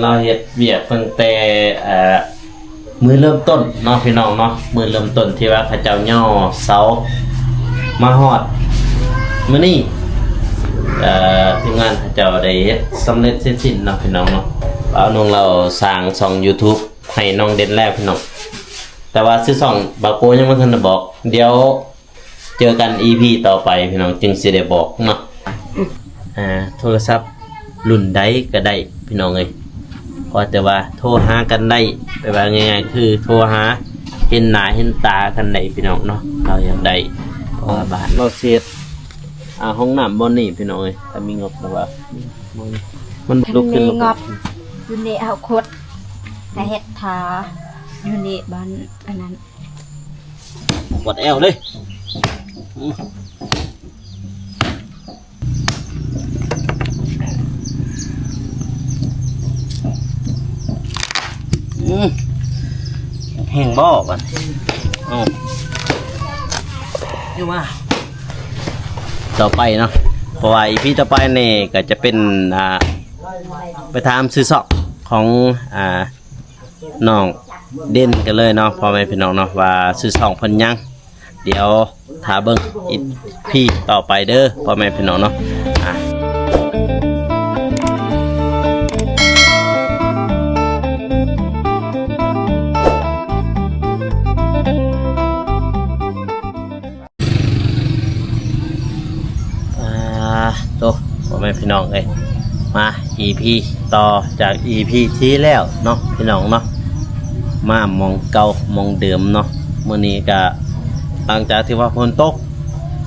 ລາວເຮັດວຽກຕັ້ງແຕ່ ເອີ ມື້ເລີ່ມຕົ້ນເນາະ ພີ່ນ້ອງເນາະ, ມື້ເລີ່ມຕົ້ນທີ່ວ່າເຂົາເຈົ້າຍໍເສົາມາຮອດມື້ນີ້ ເອີ ທີມງານເຂົາເຈົ້າໄດ້ເຮັດສຳເລັດເສັດສິ້ນເນາະ ພີ່ນ້ອງເນາະ. ບ່າວນົງລາວສ້າງຊ່ອງຢູທູບໃຫ້ນ້ອງເດັ່ນແລ້ວ ພີ່ນ້ອງ, ແຕ່ວ່າຊື່ຊ່ອງບ່າວໂກຍັງບໍ່ທັນໄດ້ບອກ, ດຽວ ເຈີກັນອີພີຕໍ່ໄປພີ່ນ້ອງ ຈຶ່ງຊິໄດ້ບອກເນາະ. ອ່າ ໂທລະສັບລຸ້ນໃດກໍໄດ້ພີ່ນ້ອງເອີຍ, ຂໍແຕ່ວ່າໂທຫາກັນໄດ້, ແປວ່າງ່າຍໆຄືໂທຫາເຫັນໜ້າເຫັນຕາກັນໄດ້ພີ່ນ້ອງເນາະ. ເຮົາຢາກໄດ້ ເພາະວ່າບ້ານເຮົາເສດ ອ່າ ຫ້ອງນ້ຳບ່ອນນີ້ພີ່ນ້ອງເອີຍ, ຖ້າມີງົບແລ້ວວ່າ ມັນລຸກຂຶ້ນ ມີງົບຢູ່ນີ້ເຮົາຂຸດ ກະເຮັດທາຢູ່ນີ້ ບ້ານອັນນັ້ນ ປວດແອວເດ້. ອືມ ແຮງບໍ່ບັດ? ເອົາ ຢູ່ມາ ຕໍ່ໄປເນາະ, ເພາະວ່າອີພີຕໍ່ໄປນີ້ກໍຈະເປັນ ອ່າ ໄປຖາມຊື່ຊ່ອງຂອງ ອ່າ ນ້ອງເດັ່ນກັນເລີຍເນາະ ພໍ່ແມ່ພີ່ນ້ອງເນາະ ວ່າຊື່ຊ່ອງເພິ່ນຫຍັງ. ດຽວຖ້າເບິ່ງອີພີຕໍ່ໄປເດີ ພໍ່ແມ່ພີ່ນ້ອງເນາະ. ອ່າ ອ່າ ໂຕ ພໍ່ແມ່ພີ່ນ້ອງເອີຍ ມາອີພີຕໍ່ຈາກອີພີທີ່ແລ້ວເນາະ ພີ່ນ້ອງເນາະ, ມາໝ່ອງເກົ່າໝ່ອງເດີມເນາະ. ມື້ນີ້ກະຫຼັງຈາກທີ່ວ່າຝົນຕົກ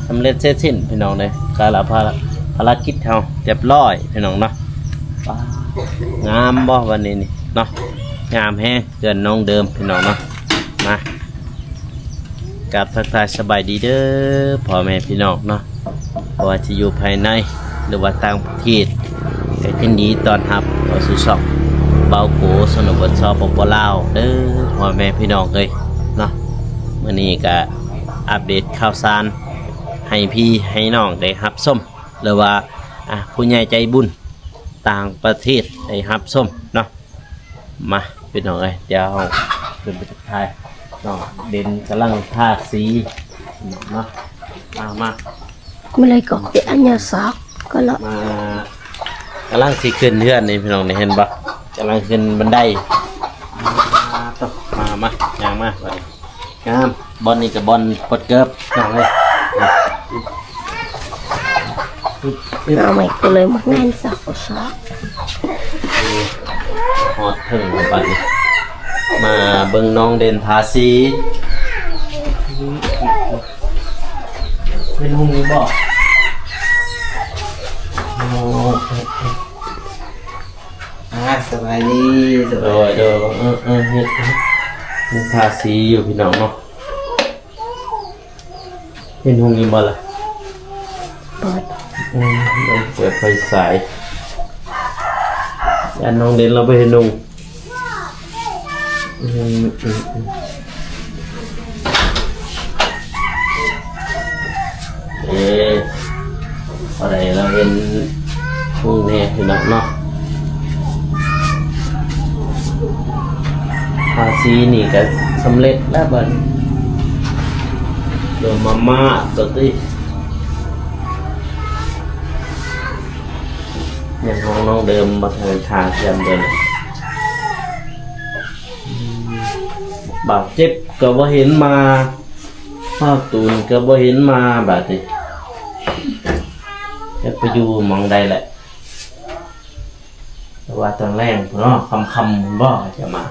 ສຳເລັດເສັດສິ້ນ ພີ່ນ້ອງເອີຍ, ກະລະພາລະ ພາລະກິດເຮົາຮຽບຮ້ອຍ ພີ່ນ້ອງເນາະ. ວ້າ ງາມບໍ່ວັນນີ້ນີ້ເນາະ, ງາມແຮງ ເຮືອນນ້ອງເດີມ ພີ່ນ້ອງເນາະ. ມາ ກາບທັກທາຍສະບາຍດີເດີພໍ່ແມ່ພີ່ນ້ອງເນາະ, ບໍ່ວ່າຈະຢູ່ພາຍໃນ ຫຼືວ່າຕ່າງປະເທດ ກໍຍິນດີຕ້ອນຮັບເຂົ້າສູ່ຊ່ອງບ່າວໂກຊົນນະບົດ ສປປ ລາວ ເດີພໍ່ແມ່ພີ່ນ້ອງເອີຍເນາະ. ມື້ນີ້ກໍອັບເດດຂ່າວສານໃຫ້ພີ່ໃຫ້ນ້ອງໄດ້ຮັບຊົມ ຫຼືວ່າ ອ່າ ຜູ້ໃຫຍ່ໃຈບຸນຕ່າງປະເທດໄດ້ຮັບຊົມເນາະ. ມາ ພີ່ນ້ອງເອີຍ ດຽວເຮົາຂຶ້ນໄປທັກທາຍ. ນ້ອງເດັ່ນກຳລັງທາສີເນາະ. ມາ ມາ ມື້ໃດກໍເປັນອັນຍາສາກກໍລະ ມາ ກຳລັງຊິຂຶ້ນເຮືອນນີ້ ພີ່ນ້ອງ ນີ້ເຫັນບໍ່? ກຳລັງຂຶ້ນບັນໄດ. ມາ ມາ ຍ່າງມາບັດນີ້. ງາມ ບ່ອນນີ້ກໍບ່ອນປົດເກີບ ນ້ອງເອີຍ. ເອົາໄມ້ກໍເລີຍມາງານສາກສາກ ຮອດເຖິງແລ້ວບັດນີ້. ມາເບິ່ງນ້ອງເດັ່ນທາສີ ເປັນຫຸ່ງຢູ່ບໍ່? ໂອ້ ອ່າ ສະບາຍດີ ສະບາຍດີ ໂດຍ ໂດຍ ເອີ ເອີ ເຮັດ ເຮັດທາສີຢູ່ ພີ່ນ້ອງເນາະ. ເຫັນຫຸ່ງຢູ່ບໍ່ລະ? ເປີດ ອືມ ເປີດໄຟສາຍ ຢ້ານນ້ອງເດັ່ນລາວບໍ່ເຫັນຫຸ່ງ. ອືມ ອືມ ອືມ ເອີ ພໍໄດ້ລາວເຫັນຫຸ່ງແດ່ພີ່ນ້ອງເນາະ. ທາສີນີ້ກໍສຳເລັດແລ້ວບັດນີ້ ໂດນມາມ່າຕົວຕິ ຍັງຫ້ອງນ້ອງເດີມບໍ່ທັນໄດ້ທາເທື່ອເດີ. ບາດເຈັບກໍບໍ່ເຫັນມາ ພາກຕູນກໍບໍ່ເຫັນມາ ບາດນີ້ຈັກໄປຢູ່ໝ່ອງໃດແຫຼະ. ແຕ່ວ່າຕອນແລງພຸ້ນເນາະ ຄ່ຳໆພຸ້ນບໍ່ຈະມາ.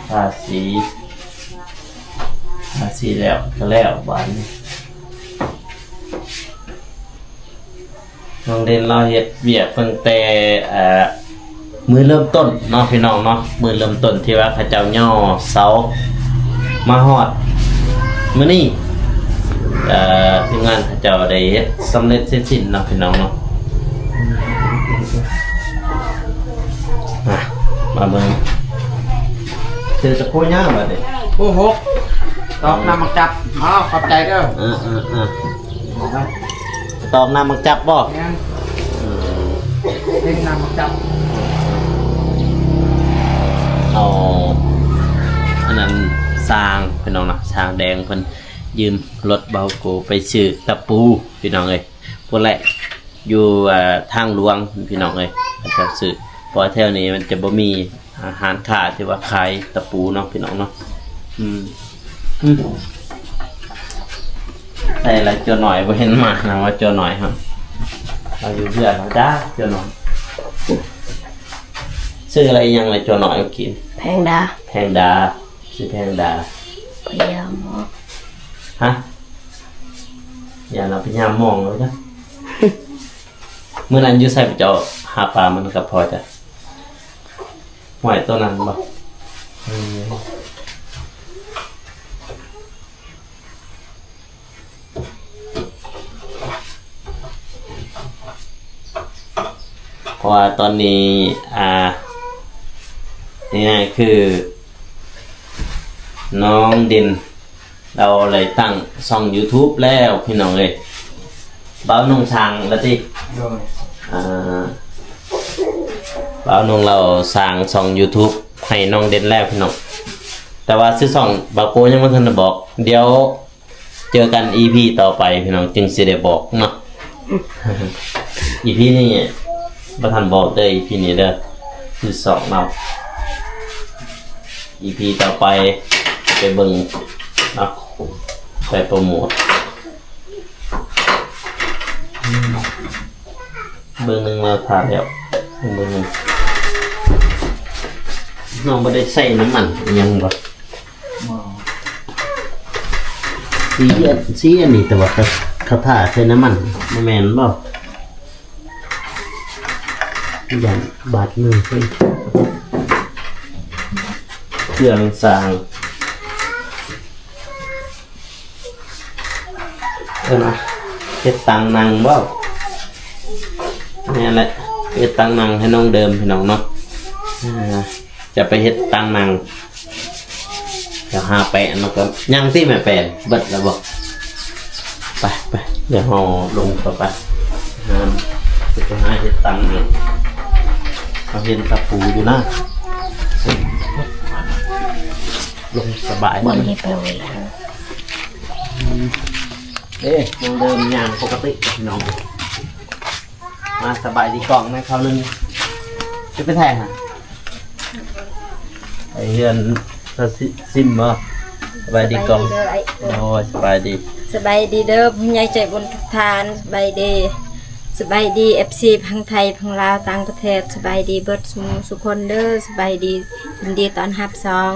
ທາສີ ທາສີແລ້ວກໍແລ້ວບາດນີ້. ນ້ອງເດັ່ນລາວເຮັດວຽກຕັ້ງແຕ່ ເອີ ມື້ເລີ່ມຕົ້ນເນາະ ພີ່ນ້ອງເນາະ, ມື້ເລີ່ມຕົ້ນທີ່ວ່າເຂົາເຈົ້າຍໍເສົາມາຮອດມື້ນີ້ ເອີ ທີມງານເຂົາເຈົ້າໄດ້ເຮັດສຳເລັດເສັດສິ້ນເນາະ ພີ່ນ້ອງເນາະ. ມາ ມາເບິ່ງ ເສື້ອຕະໂພຍາງບາດນີ້. ໂອ້ໂຫ ຕອກນ້ຳໝາກຈັບ. ອ້າວ ຂອບໃຈເດີ. ເອີ ເອີ ເອີ ຕອກນ້ຳໝາກຈັບບໍ່? ແມ່ນ. ເຮັດນຳຈັບ ເອົາອັນນັ້ນ ຊ່າງພີ່ນ້ອງເນາະ ຊ່າງແດງເພິ່ນຢືມລົດເບົາໂກໄປຊື້ຕະປູພີ່ນ້ອງເອີຍ ພຸ້ນແຫຼະ ຢູ່ ອ່າ ທາງຫຼວງພີ່ນ້ອງເອີຍ ເຂົາເຈົ້າຊື້ ເພາະວ່າແຖວນີ້ມັນຈະບໍ່ມີ ອ່າ ຮ້ານຄ້າທີ່ວ່າຂາຍຕະປູເນາະພີ່ນ້ອງເນາະ. ອືມ ອືມ ໃສ່ລະຈົວນ້ອຍ ບໍ່ເຫັນມານະວ່າຈົວນ້ອຍເຮົາ ເຮົາຢູ່ເຮືອນເຮົາຈ້າຈົວນ້ອຍ. ຊື່ລະອີ່ຫຍັງລະຈົວນ້ອຍເມື່ອກີ້? ແພງດາ ແພງດາ ຊື່ແພງດາ ພະຍາໝໍ. ຮະ? ຢ່າລະພະຍາໝໍແລ້ວຈ້າ. ມື້ນັ້ນຢູ່ໃສເຈົ້າຫາປາມັນກັບພໍ່ຈ້າ? ຫ້ວຍໂຕນັ້ນບໍ່? ເອີ ເພາະວ່າຕອນນີ້ ອ່າ ງ່າຍໆ ຄື ນ້ອງເດັ່ນ ລາວໄດ້ຕັ້ງຊ່ອງຢູທູບແລ້ວພີ່ນ້ອງເອີຍ. ບ່າວໜຸ່ງສ້າງລະຕິ? ໂດຍ ອ່າ ບ່າວໜຸ່ງລາວສ້າງຊ່ອງຢູທູບໃຫ້ນ້ອງເດັ່ນແລ້ວພີ່ນ້ອງ ແຕ່ວ່າຊື່ຊ່ອງບ່າວໂກຍັງບໍ່ທັນໄດ້ບອກ ດຽວເຈີກັນອີພີຕໍ່ໄປພີ່ນ້ອງ ຈຶ່ງຊິໄດ້ບອກເນາະ. ອີພີນີ້ບໍ່ທັນບອກເດີ ອີພີນີ້ເດີ ຊື່ຊ່ອງເນາະ. ອີພີຕໍ່ໄປໄປເບິ່ງເນາະ ໄປໂປຣໂມດ ເບິ່ງໜຶ່ງລາວຖ່າຍແລ້ວ ເບິ່ງໜຶ່ງ ນ້ອງບໍ່ໄດ້ໃສ່ນ້ຳມັນອີ່ຫຍັງບໍ່? ບໍ່ ສີອັນ ສີອັນນີ້ ແຕ່ວ່າເຂົາ ເຂົາທາໃສ່ນ້ຳມັນ ບໍ່ແມ່ນບໍ່? ຢ້ານບາດມືເພິ່ນ ເຄື່ອງສ້າງ ເອີ້ນວ່າເຮັດຕັ່ງນັ່ງບໍ່? ແມ່ນແຫຼະ ເຮັດຕັ່ງນັ່ງໃຫ້ນ້ອງເດີມພີ່ນ້ອງເນາະ ອ່າ ຈະໄປເຮັດຕັ່ງນັ່ງ ດຽວຫາແປນ ມັນກໍຍັງຕິແມ່ແປນ ເບິດແລ້ວບໍ່? ໄປ ໄປ ດຽວເຮົາລົງຕໍ່ໄປ ຫາ ຊິໄປຫາເຮັດຕັ່ງນີ້ ເຮົາເຫັນຕະປູຢູ່ນະ ລົງສະບາຍ ບໍ່ໄດ້ໄປເວີຍ ເດ້ ຍັງເດີນຍ່າງປົກກະຕິພີ່ນ້ອງ. ມາສະບາຍດີກ້ອງແດ່ຄາວໜຶ່ງ ຈະໄປໃສຫະ? ໄປເຮືອນຊາວຊິມບໍ່? ສະບາຍດີກ້ອງ ສະບາຍດີເດີ ໂດຍ ສະບາຍດີ ສະບາຍດີເດີ ຜູ້ໃຫຍ່ໃຈບຸນທຸກທ່ານ ສະບາຍດີ ສະບາຍດີ ເອັຟຊີ ທັງໄທ ທັງລາວ ຕ່າງປະເທດ ສະບາຍດີເບິດສູ່ໝູ່ສູ່ຄົນເດີ ສະບາຍດີ ຍິນດີຕ້ອນຮັບຊ່ອງ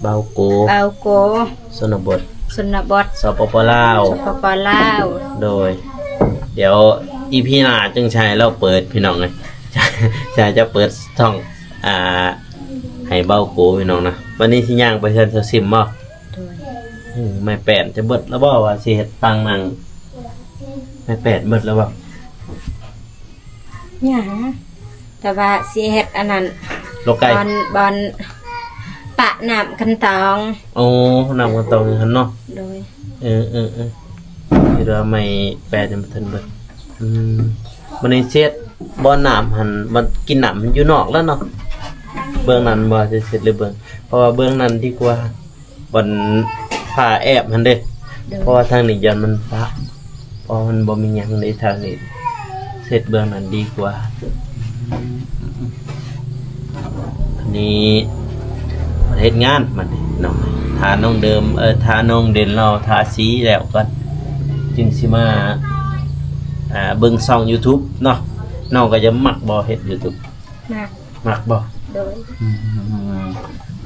ເບົາໂກ ເບົາໂກ ຊົນນະບົດ ຊົນນະບົດ ສປປ ລາວ ສປປ ລາວ ໂດຍ ດຽວອີພີໜ້າຈຶ່ງຊິໃຫ້ລາວເປີດພີ່ນ້ອງເອີຍ ຈະ ຈະເປີດຊ່ອງ ອ່າ ໃຫ້ເບົາໂກພີ່ນ້ອງນະ ວັນນີ້ຊິຍ່າງໄປເຮືອນຊາວຊິມບໍ່? ໂດຍ ອືມ ໄມ້ແປ້ນຈະເບິດແລ້ວບໍ່ ວ່າຊິເຮັດຕັ່ງນັ່ງ ໄມ້ແປ້ນເບິດແລ້ວບໍ່? ຍັງ ແຕ່ວ່າຊິເຮັດອັນນັ້ນ ລົກໄກ່ ບ່ອນ ບ່ອນປະນ້ຳຄັນຕອງ ໂອ້ ນ້ຳຄັນຕອງຢູ່ຫັ້ນເນາະ ໂດຍ ເອີ ເອີ ເອີ ຄິດວ່າໄມ້ແປ້ນຍັງບໍ່ທັນເບິດ ອືມ ບັດນີ້ຊິເຮັດບ່ອນນ້ຳຫັ້ນ ບ່ອນກິນນ້ຳມັນຢູ່ນອກແລ້ວເນາະ ເບື້ອງນັ້ນບໍ່ ຊິເຮັດຫຼືເບື້ອງ ເພາະວ່າເບື້ອງນັ້ນດີກວ່າ ບ່ອນຜ້າແອບຫັ້ນເດ້ ໂດຍ ເພາະວ່າທາງນີ້ຢ້ານມັນປະ ເພາະມັນບໍ່ມີຫຍັງເດ້ທາງນີ້ ເຮັດເບື້ອງນັ້ນດີກວ່າ ອັນນີ້ເຮັດງານບັດນີ້ເນາະ ຖ້ານ້ອງເດີມ ເອີ ຖ້ານ້ອງເດັ່ນລາວທາສີແລ້ວກ່ອນ ຈຶ່ງຊິມາ ອ່າ ເບິ່ງຊ່ອງຢູທູບເນາະ ນ້ອງກໍຈະມັກບໍ່ເຮັດຢູທູບ? ມັກ ມັກບໍ່? ໂດຍ ອືມ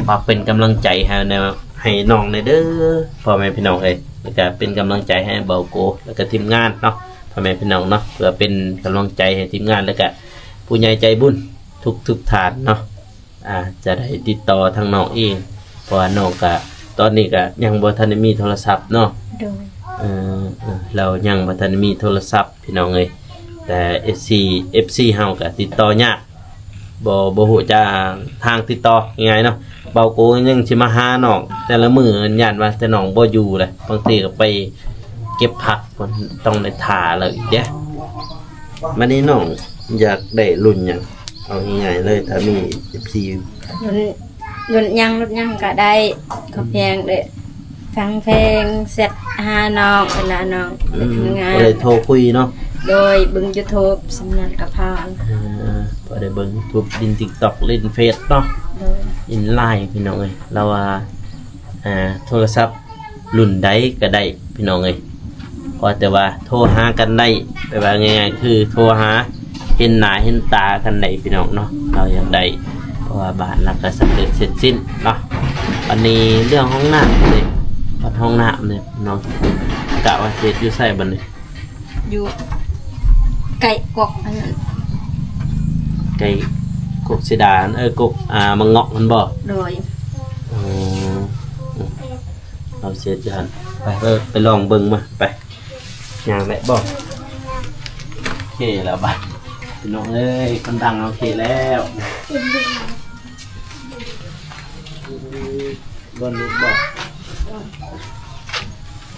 ຝາກເປັນກຳລັງໃຈໃຫ້ແນວ ໃຫ້ນ້ອງແດ່ເດີ ພໍ່ແມ່ພີ່ນ້ອງເອີຍ ແລ້ວກະເປັນກຳລັງໃຈໃຫ້ເບົາໂກ ແລ້ວກະທີມງານເນາະ ພໍ່ແມ່ພີ່ນ້ອງເນາະ ເພື່ອເປັນກຳລັງໃຈໃຫ້ທີມງານ ແລ້ວກະຜູ້ໃຫຍ່ໃຈບຸນທຸກໆທ່ານເນາະ ອ່າ ຈະໄດ້ຕິດຕໍ່ທາງນ້ອງເອງ ເພາະວ່ານ້ອງກະ ຕອນນີ້ກະຍັງບໍ່ທັນໄດ້ມີໂທລະສັບເນາະ ໂດຍ ເອີ ເອີ ລາວຍັງບໍ່ທັນໄດ້ມີໂທລະສັບ ພີ່ນ້ອງເອີຍ ແຕ່ເອັຟຊີ ເອັຟຊີເຮົາກໍຕິດຕໍ່ຍາກ ບໍ່ ບໍ່ຮູ້ຈັກທາງຕິດຕໍ່ ງ່າຍໆເນາະ ເບົາໂກຍັງຊິມາຫານ້ອງແຕ່ລະມື້ ຢ້ານວ່າແຕ່ນ້ອງບໍ່ຢູ່ແຫຼະ ບາງທີກໍໄປເກັບຜັກ ຕ້ອງໄດ້ຖ້າລາວອີກເດ້ ບັດນີ້ນ້ອງ ຢາກໄດ້ລຸ້ນຫຍັງ? ເອົາງ່າຍໆເລີຍ ຖ້າມີເອັຟຊີ ລຸ້ນ ລຸ້ນຫຍັງ ລຸ້ນຫຍັງກໍໄດ້ ຂໍພຽງໄດ້ຟັງເພງ ແຊັດຫານ້ອງ ເວລານ້ອງໄປທຳງານ ອືມ ກໍໄດ້ໂທຄຸຍເນາະ. ໂດຍ ເບິ່ງຢູທູບສ່ຳນັ້ນກໍພໍ. ເອີ ພໍໄດ້ເບິ່ງຢູທູບ ຫຼິ້ນຕິກຕັອກ ຫຼິ້ນເຟສເນາະ. ໂດຍ ຫຼິ້ນລາຍ ພີ່ນ້ອງເອີຍ. ລາວວ່າ ອ່າ ໂທລະສັບລຸ້ນໃດກໍໄດ້ພີ່ນ້ອງເອີຍ ຂໍແຕ່ວ່າໂທຫາກັນໄດ້ ແປວ່າງ່າຍໆຄືໂທຫາ ເຫັນໜ້າເຫັນຕາກັນໄດ້ພີ່ນ້ອງເນາະ. ລາວຢາກໄດ້ ເພາະວ່າບ້ານລາວກໍສຳເລັດເສັດສິ້ນເນາະ. ບັດນີ້ເລື່ອງຫ້ອງນ້ຳເດ້ ບັດຫ້ອງນ້ຳນີ້ນ້ອງກະວ່າຊິເຮັດຢູ່ໃສບັດນີ້? ຢູ່ໃກ້ກົກອັນນັ້ນ ໃກ້ກົກເສດາ ເອີ ກົກ ອ່າ ໝາກເງາະຫັ້ນບໍ່? ໂດຍ ອໍ ເຮົາເສດຢູ່ຫັ້ນ ໄປ ໄປ ໄປລອງເບິ່ງມາ ໄປ ຍ່າງໄດ້ບໍ່? ໂອເຄແລ້ວບາດ ພີ່ນ້ອງເອີຍ ຄົນດັງເຮົາໂອເຄແລ້ວ. ບ່ອນນີ້ບໍ່?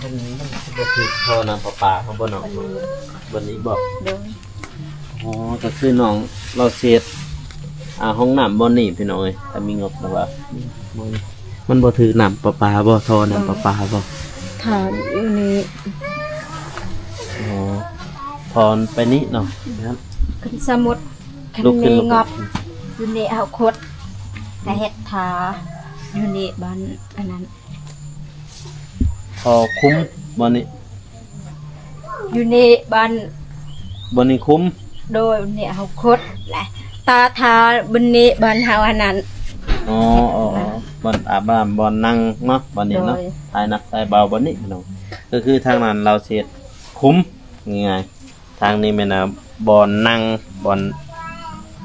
ມັນ ມັນຊິບໍ່ຖືກທໍ່ນ້ຳປະປາເຮົາບໍ່ນ້ອງ? ບ່ອນນີ້ບໍ່? ໂດຍ ອໍ ກໍຄືນ້ອງລາວຊິເຮັດ ອ່າ ຫ້ອງນ້ຳບ່ອນນີ້ພີ່ນ້ອງເອີຍ ຖ້າມີງົບແລ້ວວ່າ ມັນບໍ່ຖືກນ້ຳປະປາບໍ່? ທໍ່ນ້ຳປະປາບໍ່? ຖ້າຢູ່ນີ້ ອໍ ຖອນໄປນີ້ເນາະ ຄັນສົມມຸດ ຄັນມີງົບ ຢູ່ນີ້ເຮົາຂຸດ ກະເຮັດຖ້າ ຢູ່ນີ້ບ່ອນອັນນັ້ນ ທໍ່ຄຸມບ່ອນນີ້ ຢູ່ນີ້ບ່ອນ ບ່ອນນີ້ຄຸມ ໂດຍ ນີ້ເຮົາຂຸດແຫຼະ ຕາທາບ່ອນນີ້ບ່ອນເຮົາອັນນັ້ນ. ອໍ ອໍ ບ່ອນອາບນ້ຳ ບ່ອນນັ່ງເນາະ ບ່ອນນີ້ເນາະ ໂດຍ ຖ່າຍໜັກຖ່າຍເບົາບ່ອນນີ້ພີ່ນ້ອງ. ກໍຄືທາງນັ້ນລາວຊິເຮັດຄຸມ ງ່າຍໆ ທາງນີ້ແມ່ນ ອ່າ ບ່ອນນັ່ງ ບ່ອນ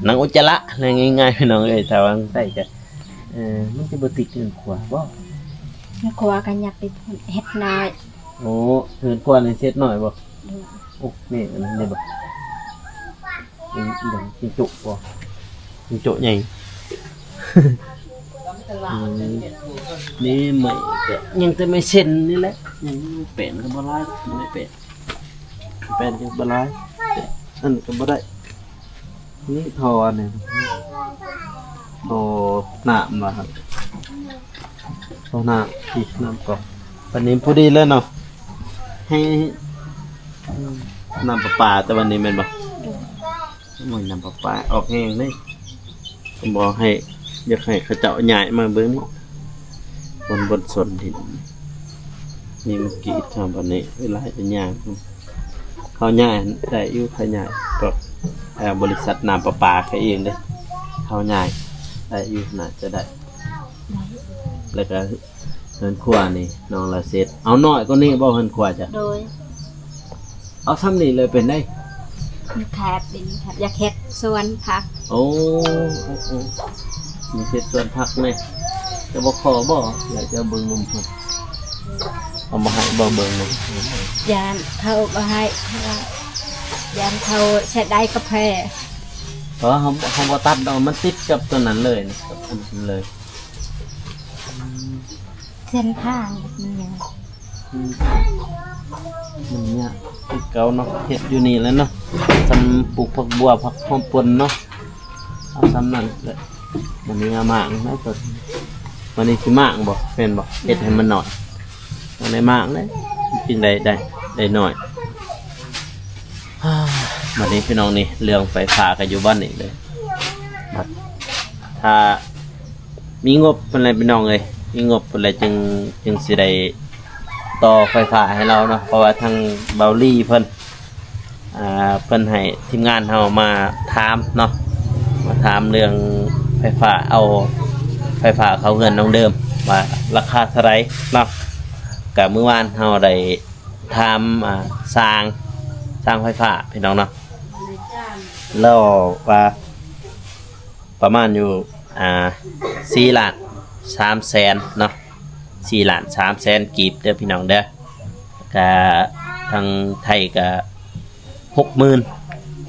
ນັ່ງອຸດຈະລະ ງ່າຍໆ ພີ່ນ້ອງເອີຍ. ຖ້າວ່າໃຊ້ກະ ເອີ ມັນຊິບໍ່ຕິດເຮືອນຄົວບໍ່? ເຮືອນຄົວກໍຍັບໄປເຮັດນ້ອຍ. ໂອ້ ເຮືອນຄົວນີ້ເຮັດນ້ອຍບໍ່? ໂດຍ ໂອ້ ນີ້ ອັນນີ້ບໍ່? ອີຫຍັງ ຈິງໂຈ້ບໍ່? ຈິງໂຈ້ໃຫຍ່ ອືມ ນີ້ໄມ້ກະຍັງແຕ່ໄມ້ເສັ້ນນີ້ແຫຼະ ຍັງແປນກໍບໍ່ຫຼາຍ ໄມ້ແປນ ແປນກໍບໍ່ຫຼາຍ ອັນກໍບໍ່ໄດ້. ນີ້ທໍ່ອັນນີ້ ທໍ່ນ້ຳວ່າ ທໍ່ນ້ຳ ອີກນ້ຳກອກ ປານນີ້ພໍດີແລ້ວເນາະ ໃຫ້ ອືມ ນ້ຳປະປາ ແຕ່ວ່ານີ້ແມ່ນບໍ່? ໂອ້ຍ ນ້ຳປະປາອອກແຮງເດ້ ກໍບອກໃຫ້ ຢາກໃຫ້ເຂົາເຈົ້າຍ້າຍມາເບິ່ງນີ້ ບົນ ບົນສົນດິນ ນີ້ມັນກຣີດເຮົາບັດນີ້ ເວລາຈະຍ່າງ ເຮົາຍ້າຍໄດ້ຢູ່ ເຂົາຍ້າຍ ພວກ ເອີ ບໍລິສັດນ້ຳປະປາເຂົາເອງເດ້ ເຮົາຍ້າຍໄດ້ຢູ່ ໜ້າຈະໄດ້ ໄດ້ ແລ້ວກະເຮືອນຄົວນີ້ນ້ອງລາວເຮັດ ເອົານ້ອຍກວ່ານີ້ບໍ່ເຮືອນຄົວເຈົ້າ? ໂດຍ ເອົາຊ່ຳນີ້ເລີຍເປັນໄດ໋? ມັນແຄບ ດິນແຄບ ຢາກເຮັດສວນຜັກ. ໂອ້ ໂອ້ ໂອ້ ຢາກເຮັດສວນຜັກແດ່ ຈະບໍ່ຂໍບໍ່? ຢາກຈະເບິ່ງນຳເພິ່ນ ເຂົາບໍ່ໃຫ້ບໍ່ເບິ່ງນຳ? ຢ້ານເຂົາບໍ່ໃຫ້ ເພາະວ່າຢ້ານເຂົາເສຍດາຍກາແຟ. ເອີ ເຮົາ ເຮົາບໍ່ຕັດດອກ ມັນຕິດກັບຕົວນັ້ນເລີຍ ກັບອັນນັ້ນເລີຍ. ເສັ້ນທາງມັນຍາກ ອືມ ມັນຍາກຄືເກົ່າເນາະ ເຮັດຢູ່ນີ້ແຫຼະເນາະ ສ່ຳປູກຜັກບົ່ວ ຜັກຫອມປົ່ນເນາະ ເອົາສ່ຳນັ້ນແຫຼະ. ບັດນີ້ເອົາໝາກນະ ບັດນີ້ຊິໝາກບໍ່ ແມ່ນບໍ່? ເຮັດໃຫ້ມັນໜ້ອຍ ຕ້ອງໄດ້ໝາກເດ້ ຈຶ່ງໄດ້ ໄດ້ ໄດ້ໜ້ອຍ. ບັດນີ້ພີ່ນ້ອງນີ້ ເລື່ອງໄຟຟ້າກໍຢູ່ບ່ອນນີ້ເລີຍ ບັດ ຖ້າ ມີງົບພຸ້ນແຫຼະພີ່ນ້ອງເອີຍ ມີງົບພຸ້ນແຫຼະຈຶ່ງ ຈຶ່ງຊິໄດ້ຕໍ່ໄຟຟ້າໃຫ້ລາວເນາະ ເພາະວ່າທາງເບົາລີເພິ່ນ ອ່າ ເພິ່ນໃຫ້ທີມງານເຮົາມາຖາມເນາະ ມາຖາມເລື່ອງໄຟຟ້າ ເອົາໄຟຟ້າເຂົ້າເຮືອນນ້ອງເດີມ ວ່າລາຄາເທົ່າໃດເນາະ. ກະມື້ວານເຮົາໄດ້ຖາມ ອ່າ ຊ່າງ ຊ່າງໄຟຟ້າພີ່ນ້ອງເນາະ ແລ້ວວ່າ ປະມານຢູ່ ອ່າ ສີ່ລ້ານສາມແສນເນາະ ສີ່ລ້ານສາມແສນກີບເດີພີ່ນ້ອງເດີ. ກະທາງໄທກະຫົກໝື່ນ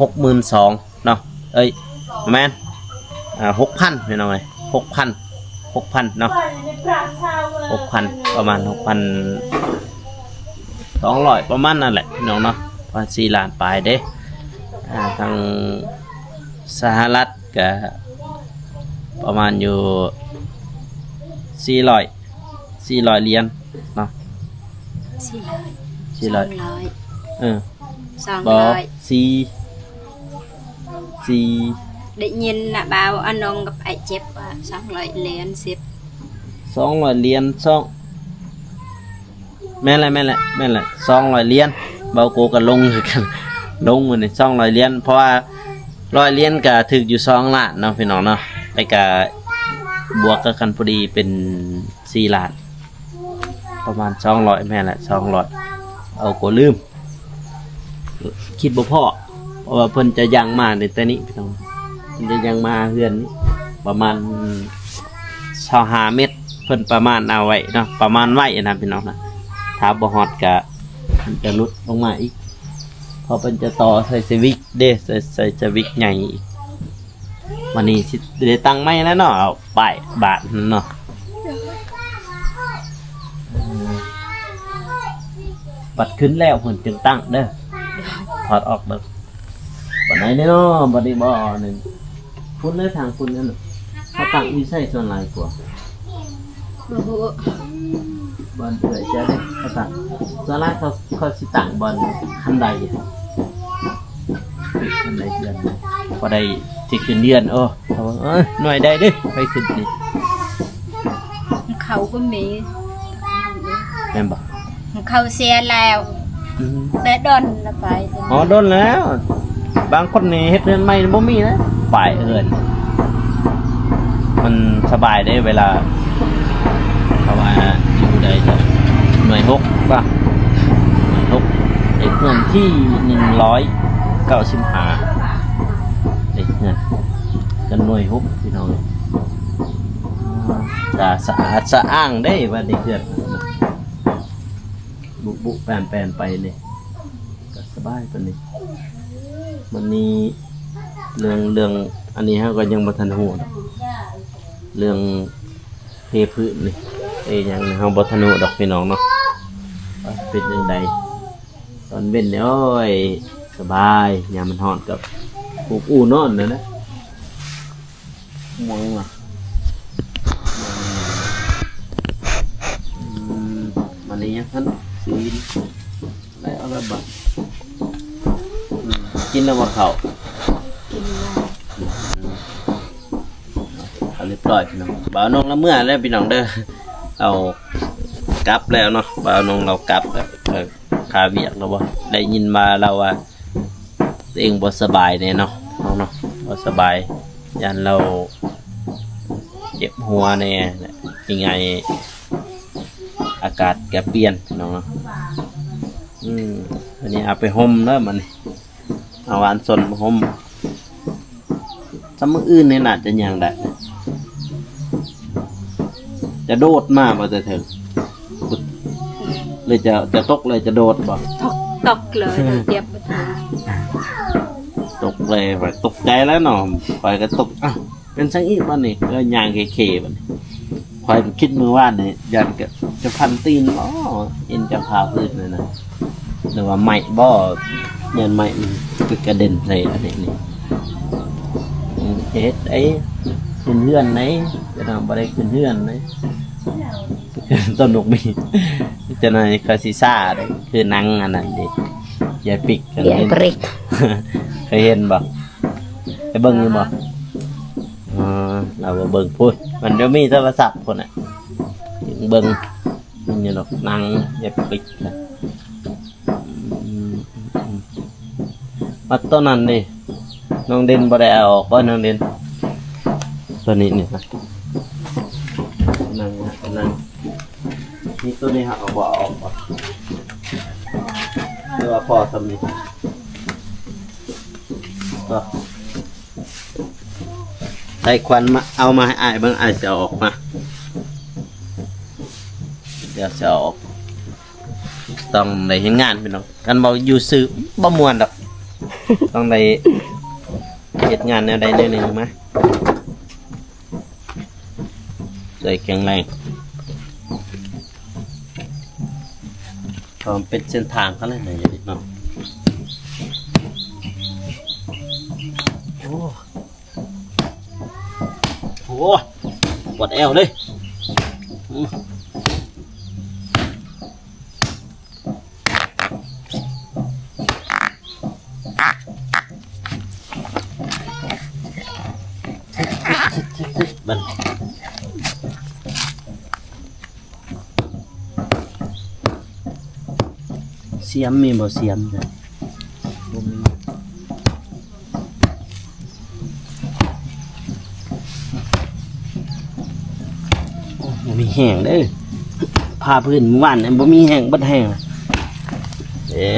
ຫົກໝື່ນສອງເນາະ ເອີຍ ບໍ່ແມ່ນ ອ່າ ຫົກພັນພີ່ນ້ອງເອີຍ ຫົກພັນ ຫົກພັນເນາະ ຫົກພັນ ປະມານຫົກພັນສອງຮ້ອຍ ປະມານນັ້ນແຫຼະພີ່ນ້ອງເນາະ ປະມານສີ່ລ້ານປາຍເດ້. ອ່າ ທາງ ສະຫະລັດກະປະມານຢູ່ສີ່ຮ້ອຍ ສີ່ຮ້ອຍຫຼຽນເນາະ ສີ່ຮ້ອຍ ສີ່ຮ້ອຍ ສອງຮ້ອຍ ເອີ ສອງຮ້ອຍ ບໍ່ ສີ່ ສີ່ ໄດ້ຍິນນະບ່າວອານົງກັບອ້າຍເຈັບວ່າສອງຮ້ອຍຫຼຽນສິບ ສອງຮ້ອຍຫຼຽນ ສອງ ແມ່ນແຫຼະ ແມ່ນແຫຼະ ແມ່ນແຫຼະ ສອງຮ້ອຍຫຼຽນ ເບົາໂກກໍຫຼົງຄືກັນ ຫຼົງມື້ນີ້ສອງຮ້ອຍຫຼຽນ ເພາະວ່າຮ້ອຍຫຼຽນກໍຖືກຢູ່ສອງລ້ານເນາະ ພີ່ນ້ອງເນາະ ແລ້ວກໍບວກກັນພໍດີເປັນສີ່ລ້ານ ປະມານສອງຮ້ອຍ ແມ່ນແຫຼະ ສອງຮ້ອຍ ເອົາ ກໍລືມ ຄິດບໍ່ພໍ້ ເພາະວ່າເພິ່ນຈະຍ່າງມາແຕ່ນີ້ ພີ່ນ້ອງ ເພິ່ນຈະຍ່າງມາເຮືອນນີ້ ປະມານຊາວຫ້າເມັດ ເພິ່ນປະມານເອົາໄວ້ເນາະ ປະມານໄວ້ນະ ພີ່ນ້ອງນະ ຖ້າບໍ່ຮອດກະມັນຈະຫຼຸດລົງມາອີກ ເພາະເພິ່ນຈະຕໍ່ໃສ່ສະວິກເດ້ ໃສ່ ໃສ່ສະວິກໃຫຍ່ອີກ ບາດນີ້ຊິໄດ້ຕັ້ງໃໝ່ແລ້ວເນາະ ເອົາປ້າຍບາດເນາະ ບັດຂຶ້ນແລ້ວເພິ່ນຈຶ່ງຕັ້ງເດີ ຖອດອອກເດີ ບາດໃດເນາະ ບາດນີ້ບໍ່ ອັນນີ້ ພຸ້ນເດີ ທາງພຸ້ນນັ້ນ ເຂົາຕັ້ງຢູ່ໃສສ່ວນຫຼາຍກວ່າ? ບໍ່ຮູ້ ບ່ອນເອື້ອຍເຈົ້າເດ້ ເຂົາຕັ້ງ ສ່ວນຫຼາຍເຂົາ ເຂົາຊິຕັ້ງບ່ອນຄັນໄດ ຄັນໄດເຮືອນ ພໍໄດ້ຊິຂຶ້ນເຮືອນ ໂອ້ ເຂົາວ່າ ເອີຍ ໜ່ວຍໃດເດ້ ໄປຂຶ້ນນີ້ ເຂົາກໍມີ ແມ່ນບໍ່? ເຂົາເສຍແລ້ວ ອືມ ແຕ່ດົນລະໄປ ອໍ ດົນແລ້ວ ບາງຄົນນີ້ເຮັດເຮືອນໃໝ່ບໍ່ມີນະ ປ້າຍເຮືອນ ມັນສະບາຍເດ້ ເວລາເຂົາວ່າຢູ່ໃດ ໜ່ວຍຫົກ ວ່າ ໜ່ວຍຫົກ ເລກເຮືອນທີໜຶ່ງຮ້ອຍເກົ້າສິບຫ້າ ເລກເຮືອນ ກໍໜ່ວຍຫົກ ພີ່ນ້ອງ ກໍສະອາດສະອ້າງເດ້ ວ່າເລກເຮືອນ ບຸໆແປນໆໄປນີ້ ກໍສະບາຍປານນີ້ ມັນມີເລື່ອງ ເລື່ອງອັນນີ້ເຮົາກໍຍັງບໍ່ທັນຮູ້ດອກ ເລື່ອງເທພື້ນນີ້ ເອຫຍັງນີ້ ເຮົາບໍ່ທັນຮູ້ດອກ ພີ່ນ້ອງເນາະ ວ່າເປັນຈັ່ງໃດ ຕອນເວັນນີ້ ໂອ້ຍ ສະບາຍ ຍາມມັນຮ້ອນກໍປູກອູນອນນັ້ນນະ. ມ່ວງຫວາ? ອືມ ມານີ້ຍັງທັນຊີ້ນ ໄດ້ເອົາລະບາດ ອືມ ກິນແລ້ວບໍ່ເຂົ້າ? ກິນແລ້ວ ອືມ ເອົາຮຽບຮ້ອຍພີ່ນ້ອງ ບ່າວນົງລະເມືອແລ້ວພີ່ນ້ອງເດີ ເອົາກັບແລ້ວເນາະ ບ່າວນົງລາວກັບແລ້ວ ຄາວຽກແລ້ວບໍ່ ໄດ້ຍິນມາລາວວ່າ ຕົວເອງບໍ່ສະບາຍແດ່ເນາະ ເຮົາເນາະ ບໍ່ສະບາຍ ຢ້ານລາວເຈັບຫົວແດ່ ອີ່ຫຍັງ ອາກາດກະປ່ຽນເນາະ ອືມ ອັນນີ້ເອົາໄປຫົ່ມເດີ ມັນ ເອົາຫວ່ານສົນມາຫົ່ມ ສ່ຳມື້ອື່ນນີ້ໜ້າຈະຍ່າງໄດ້ ຈະໂດດມາບໍ່ ແຕ່ເທິງ ຫຼືຈະ ຈະຕົກເລີຍ ຈະໂດດບໍ່? ຕົກ ຕົກເລີຍ ອືມ ລະຕຽມບໍ່ທັນ ຕົກເລີຍ ຂ້ອຍຕົກໃຈແລ້ວເນາະ ຂ້ອຍກໍຕົກ ອ້າວ ເປັນຫຍັງອີກບາດນີ້ ເອີ ຍ່າງເຄໆບາດນີ້ ຂ້ອຍກໍຄິດມື້ວານນີ້ ຢ້ານຈະ ຈະພັນຕີນບໍ ເຫັນເຈົ້າພາພື້ນນັ້ນນະ ຫຼືວ່າໄມ້ບໍ ຢ້ານໄມ້ມັນໄປກະເດັນໃສ່ອັນນີ້ນີ້ ອືມ ເຮັດໄດ໋ ຂຶ້ນເຮືອນໄດ໋ ແຕ່ວ່າບໍ່ໄດ້ຂຶ້ນເຮືອນໄດ໋ ຕົ້ນນົກໝີ ຈັກໜ່ອຍຂ້ອຍຊິຊ້າເດ້ ຄືໜັງອັນນັ້ນເດ້ ຍາຍປິກ ຍາຍປິກ ເຄີຍເຫັນບໍ່? ໄປເບິ່ງຢູ່ບໍ່? ອໍ ລາວບໍ່ເບິ່ງພຸ້ນ ມັນບໍ່ມີໂທລະສັບພຸ້ນນະ ເບິ່ງ ມັນຢູ່ດອກໜັງ ຢ່າໄປປິດນະ ອືມ ມາໂຕນັ້ນເດ້ ນ້ອງເດັ່ນບໍ່ໄດ້ເອົາອອກບໍ່ ນ້ອງເດັ່ນ? ໂຕນີ້ນີ້ນະ ໜັງນະ ໜັງ ມີໂຕນີ້ເຮົາເອົາບໍ່ ເອົາອອກບໍ່ ຫຼືວ່າພໍສ່ຳນີ້ ກໍ ໄດ້ຄວັນມາ ເອົາມາໃຫ້ອ້າຍເບິ່ງ ອ້າຍຊິເອົາອອກມາ ດຽວຊິເອົາອອກ ຕ້ອງໄດ້ເຮັດງານພີ່ນ້ອງ ຄັນເວົ້າຢູ່ຊື່ບໍ່ມ່ວນດອກ ຕ້ອງໄດ້ເຮັດງານແນວໃດແນວໜຶ່ງມາ ໄດ້ແຂງແຮງ ເພາະມັນເປັນເສັ້ນທາງເຂົາແຫຼະ ເນາະ ໂອ້ ໂອ້ຍ ປວດແອວເດ້. ອືມ ບັດ ຊຽມມີບໍ່? ຊຽມ ບໍ່ມີ. ໂອ້ ບໍ່ມີແຮງເດີ້. ຜ້າພື້ນມື້ວານນີ້ບໍ່ມີແຮງ ເບິດແຮງ. ເອີ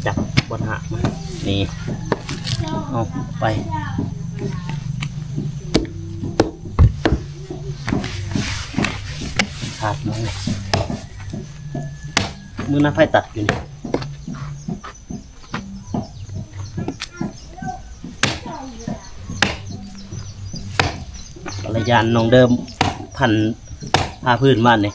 ຈັບບ່ອນຫັກມັນ ນີ້ ເອົາໄປ ຂາດມັນ. ມື້ໜ້າໃຜຕັດຢູ່ນີ້? ພັນລະຍານ້ອງເດີມພັນຜ້າພື້ນບ້ານນີ້.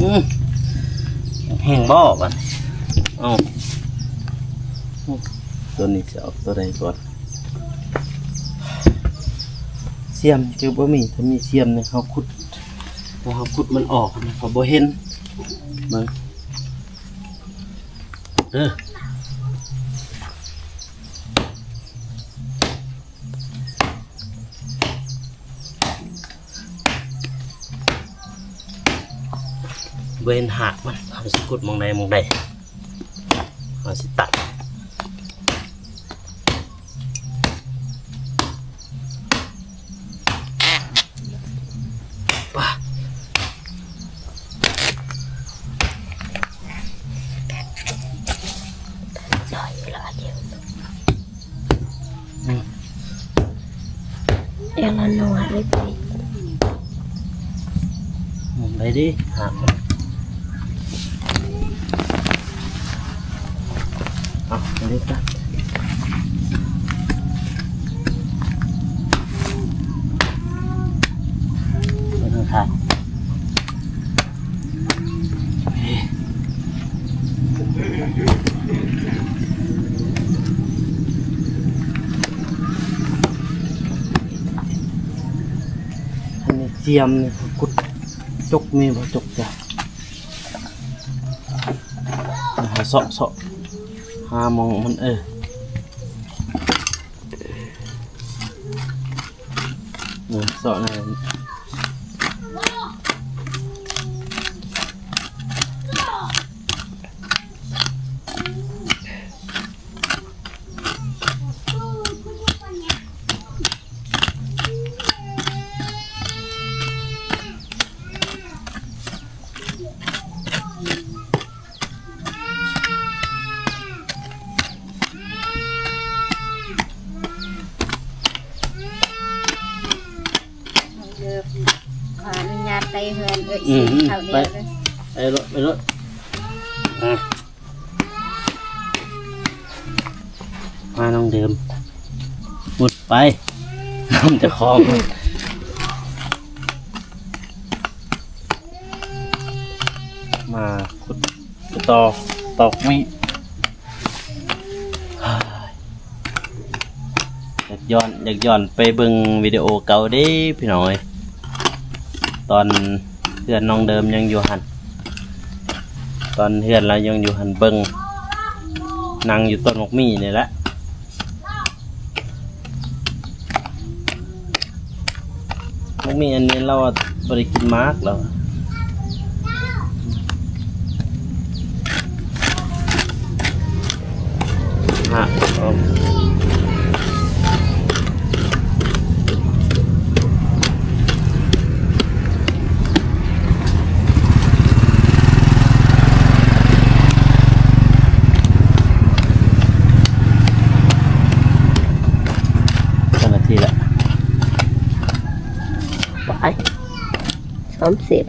ອືມ ແຮງບໍ່ບັດນີ້? ເອົ້າ ຕົວນີ້ຊິເອົາຕົວໃດກ່ອນ? ຊຽມຄືບໍ່ມີ. ຖ້າມີຊຽມນີ້ ເຮົາຂຸດ ຖ້າເຮົາຂຸດມັນອອກ ເຮົາບໍ່ເຫັນ. ເບິ່ງເດີ ບໍ່ເຫັນຮາກມັນ. ເຮົາຊິຂຸດໝ່ອງໃດໝ່ອງໃດ ເຮົາຊິຕັດ. ອືມ ເອລາໂນະເລີຍໄປ ໄປດິ ຫາ ເອົາ ເອົາເລີຍຈ້ະ ເບິ່ງຂ້າງໆ. ອັນນີ້ຈຽມນີ້ ກຸດຈົກມີບໍ່? ຈົກຈ້ະ ຫາເຊາະ ເຊາະ ຫາໝ່ອງມັນ ເອີ ເຊາະນັ້ນ. ຂໍອະນຸຍາດໄປເຮືອນເອື້ອຍ ອືມ ເຂົ້າ ໄປ ໄປໂລດ ໄປໂລດ ອາ. ມານ້ອງເດີມ ມຸດໄປ ນ້ຳຈະຄອງ ມາຂຸດຕໍ່ຕອກໄມ້. ຢາກຍ້ອນ ຢາກຍ້ອນໄປເບິ່ງວິດີໂອເກົ່າເດ້ພີ່ນ້ອງເອີຍ ຕອນເຮືອນນ້ອງເດີມຍັງຢູ່ຫັ້ນ ຕອນເຮືອນລາວຍັງຢູ່ຫັ້ນ ເບິ່ງ ນັ່ງຢູ່ຕົ້ນໝາກໝີ່ນີ້ແຫຼະ. ໝາກໝີ່ອັນນີ້ລາວບໍ່ໄດ້ກິນໝາກລາວ ຮະ ເອົາ. ເ ສາມສິບ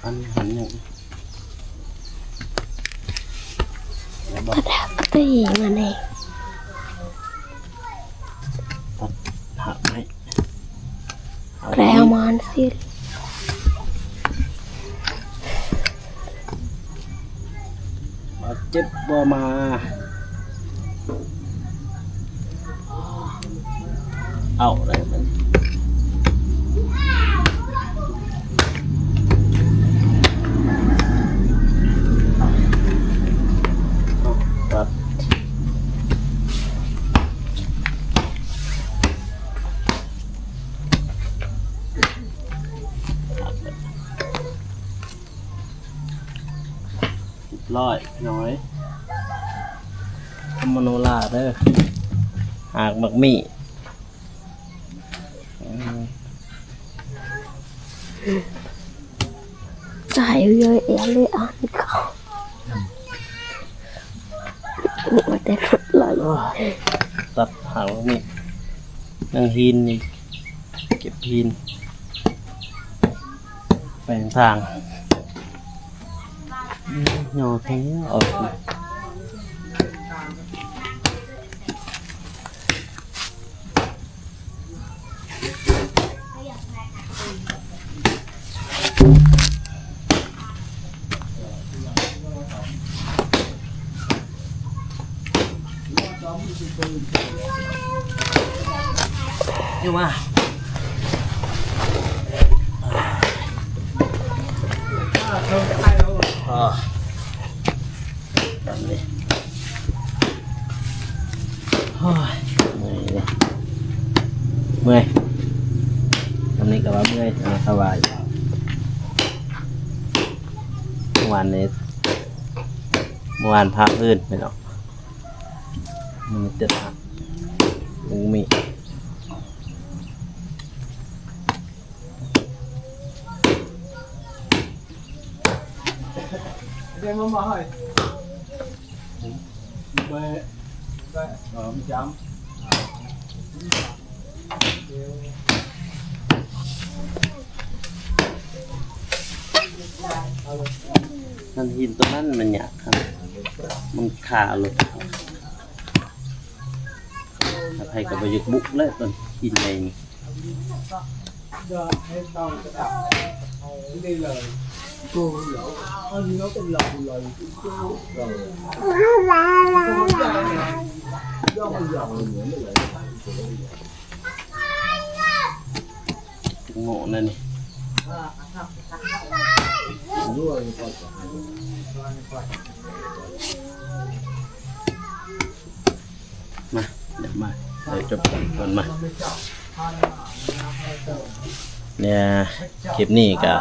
ອັນນີ້ຫັ້ນຫຍັງ? ຕັດຫັກຕີມັນເອງ ຕັດຫັກໄມ້ ແລ້ວມັນຊິ ບາດເຈັບບໍ່ມາ ເອົາໄດ້ມັນ ຕັດ ຮຽບຮ້ອຍນ້ອຍ ທຳມະໂນລາເດີ ຫາກໝາກມີ້ ຕາຍເອີຍ ເອເລອານເຂົາ ຕັດຫາກໝາກມີ້ ນາງຫີນນີ້ ເກັບຫີນ ແປງທາງ ຍໍແທ້ອອກ ຢູ່ມາ ອ່າ ຕາມນີ້ ໂອ້ຍ ເມື່ອຍເດ້ ເມື່ອຍ ຕາມນີ້ກໍວ່າເມື່ອຍ ອ່າ ສະບາຍ ເມື່ອວານນີ້ ເມື່ອວານພາພື້ນພີ່ນ້ອງ ມື້ນີ້ເຈັດ ຍັງມີ ຫັ້ນຫີນໂຕນັ້ນມັນຍາກຄັກ ມັນຄາລົດ ໃຜກໍບໍ່ຢາກບຸກແລ້ວ ຕົ້ນຫີນໃຫຍ່ນີ້. ຈັກໂມງແລ້ວນີ້? ມາ ດຽວມາ ດຽວຈົບກ່ອນ ກ່ອນມາ ເນຍ ຄລິບນີ້ກໍ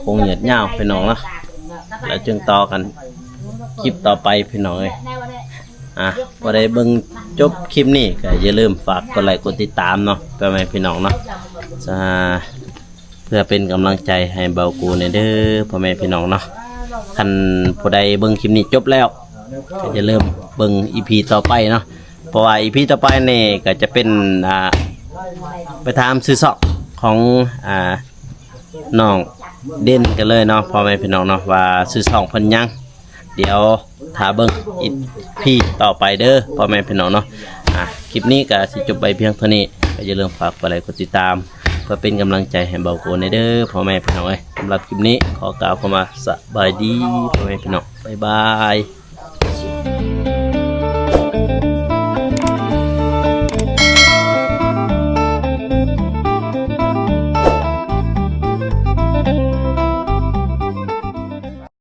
ຄົງຍືດຍາວພີ່ນ້ອງເນາະ ແລ້ວຈຶ່ງຕໍ່ກັນຄລິບຕໍ່ໄປພີ່ນ້ອງເອີຍ. ອ່າ ຜູ້ໃດເບິ່ງຈົບຄລິບນີ້ກໍຢ່າລືມຝາກກົດໄລກົດຕິດຕາມເນາະ ພໍ່ແມ່ພີ່ນ້ອງເນາະ ຈະ ເພື່ອເປັນກຳລັງໃຈໃຫ້ເບົາກູແດ່ເດີ ພໍ່ແມ່ພີ່ນ້ອງເນາະ. ຄັນຜູ້ໃດເບິ່ງຄລິບນີ້ຈົບແລ້ວ ກໍຢ່າລືມເບິ່ງອີພີຕໍ່ໄປເນາະ ເພາະວ່າອີພີຕໍ່ໄປນີ້ກໍຈະເປັນ ອ່າ ໄປຖາມຊື່ຊ່ອງຂອງ ອ່າ ນ້ອງເດັ່ນກັນເລີຍເນາະ ພໍ່ແມ່ພີ່ນ້ອງເນາະ ວ່າຊື່ຊ່ອງເພິ່ນຫຍັງ. ດຽວຖ້າເບິ່ງອີພີຕໍ່ໄປເດີ ພໍ່ແມ່ພີ່ນ້ອງເນາະ. ອ່າ ຄລິບນີ້ກໍຊິຈົບໄວ້ພຽງເທົ່ານີ້ ກໍຢ່າລືມຝາກກົດໄລກົດຕິດຕາມ ເພື່ອເປັນກຳລັງໃຈໃຫ້ເບົາໂກແດ່ເດີພໍ່ແມ່ພີ່ນ້ອງເອີຍ. ສຳລັບຄລິບນີ້ຂໍກ່າວຄຳວ່າສະບາຍດີພໍ່ແມ່ພີ່ນ້ອງ ບາຍບາຍ.